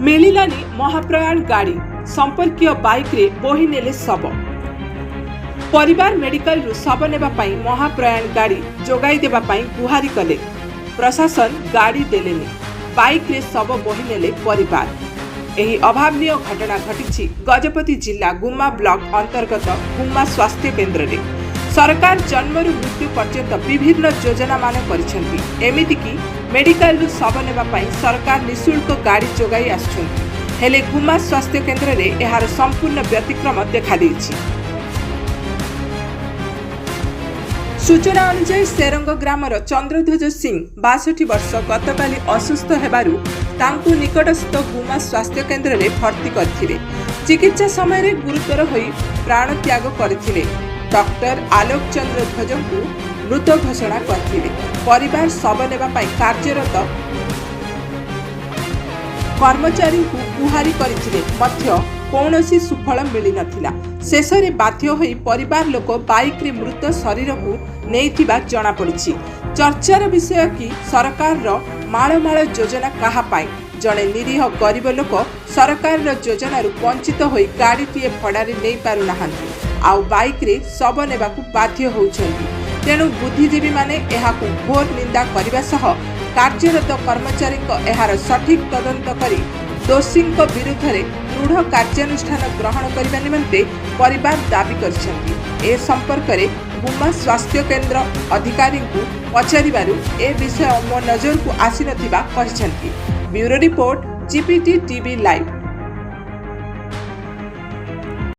ମିଳିଲାନି ମହାପ୍ରୟାଣ ଗାଡ଼ି, ସମ୍ପର୍କୀୟ ବାଇକ୍ରେ ବୋହି ନେଲେ ଶବ। ପରିବାର ମେଡିକାଲରୁ ଶବ ନେବା ପାଇଁ ମହାପ୍ରୟାଣ ଗାଡ଼ି ଯୋଗାଇ ଦେବା ପାଇଁ ଗୁହାରି କଲେ। ପ୍ରଶାସନ ଗାଡ଼ି ଦେଲେନି, ବାଇକ୍ରେ ଶବ ବୋହି ନେଲେ ପରିବାର। ଏହି ଅଭାବନୀୟ ଘଟଣା ଘଟିଛି ଗଜପତି ଜିଲ୍ଲା ଗୁମ୍ମା ବ୍ଲକ ଅନ୍ତର୍ଗତ ଗୁମ୍ମା ସ୍ୱାସ୍ଥ୍ୟ କେନ୍ଦ୍ରରେ। ସରକାର ଜନ୍ମରୁ ମୃତ୍ୟୁ ପର୍ଯ୍ୟନ୍ତ ବିଭିନ୍ନ ଯୋଜନାମାନ କରିଛନ୍ତି। ଏମିତିକି ମେଡିକାଲରୁ ଶବ ନେବା ପାଇଁ ସରକାର ନିଃଶୁଳ୍କ ଗାଡ଼ି ଯୋଗାଇ ଆସୁଛନ୍ତି। ହେଲେ ଗୁମ୍ମା ସ୍ୱାସ୍ଥ୍ୟ କେନ୍ଦ୍ରରେ ଏହାର ସମ୍ପୂର୍ଣ୍ଣ ବ୍ୟତିକ୍ରମ ଦେଖାଦେଇଛି। ସୂଚନା ଅନୁଯାୟୀ, ସେରଙ୍ଗ ଗ୍ରାମର ଚନ୍ଦ୍ରଧ୍ୱଜ ସିଂ, 62 ବର୍ଷ, ଗତକାଲି ଅସୁସ୍ଥ ହେବାରୁ ତାଙ୍କୁ ନିକଟସ୍ଥ ଗୁମା ସ୍ୱାସ୍ଥ୍ୟ କେନ୍ଦ୍ରରେ ଭର୍ତ୍ତି କରିଥିଲେ। ଚିକିତ୍ସା ସମୟରେ ଗୁରୁତର ହୋଇ ପ୍ରାଣତ୍ୟାଗ କରିଥିଲେ। ଡକ୍ଟର ଆଲୋକ ଚନ୍ଦ୍ର ଧ୍ୱଜଙ୍କୁ ମୃତ ଘୋଷଣା କରିଥିଲେ। ପରିବାର ଶବ ନେବା ପାଇଁ କାର୍ଯ୍ୟରତ କର୍ମଚାରୀଙ୍କୁ ଗୁହାରି କରିଥିଲେ ମଧ୍ୟ କୌଣସି ସୁଫଳ ମିଳିନଥିଲା। ଶେଷରେ ବାଧ୍ୟ ହୋଇ ପରିବାର ଲୋକ ବାଇକ୍ରେ ମୃତ ଶରୀରକୁ ନେଇଥିବା ଜଣାପଡ଼ିଛି। ଚର୍ଚ୍ଚାର ବିଷୟ କି ସରକାରର ମାଳ ମାଳ ଯୋଜନା କାହା ପାଇଁ? ଜଣେ ନିରୀହ ଗରିବ ଲୋକ ସରକାରର ଯୋଜନାରୁ ବଞ୍ଚିତ ହୋଇ ଗାଡ଼ିଟିଏ ଭଡ଼ାରେ ନେଇପାରୁନାହାନ୍ତି, ଆଉ ବାଇକ୍ରେ ଶବ ନେବାକୁ ବାଧ୍ୟ ହେଉଛନ୍ତି। ତେଣୁ ବୁଦ୍ଧିଜୀବୀମାନେ ଏହାକୁ ଘୋର ନିନ୍ଦା କରିବା ସହ କାର୍ଯ୍ୟରତ କର୍ମଚାରୀଙ୍କ ଏହାର ସଠିକ୍ ତଦନ୍ତ କରି ଦୋଷୀଙ୍କ ବିରୁଦ୍ଧରେ ଦୃଢ଼ କାର୍ଯ୍ୟାନୁଷ୍ଠାନ ଗ୍ରହଣ କରିବା ନିମନ୍ତେ ପରିବାର ଦାବି କରିଛନ୍ତି। ଏ ସମ୍ପର୍କରେ ଗୁମ୍ମା ସ୍ୱାସ୍ଥ୍ୟ କେନ୍ଦ୍ର ଅଧିକାରୀଙ୍କୁ ପଚାରିବାରୁ ଏ ବିଷୟ ମୋ ନଜରକୁ ଆସିନଥିବା କହିଛନ୍ତି। Bureau report, GPT TV live.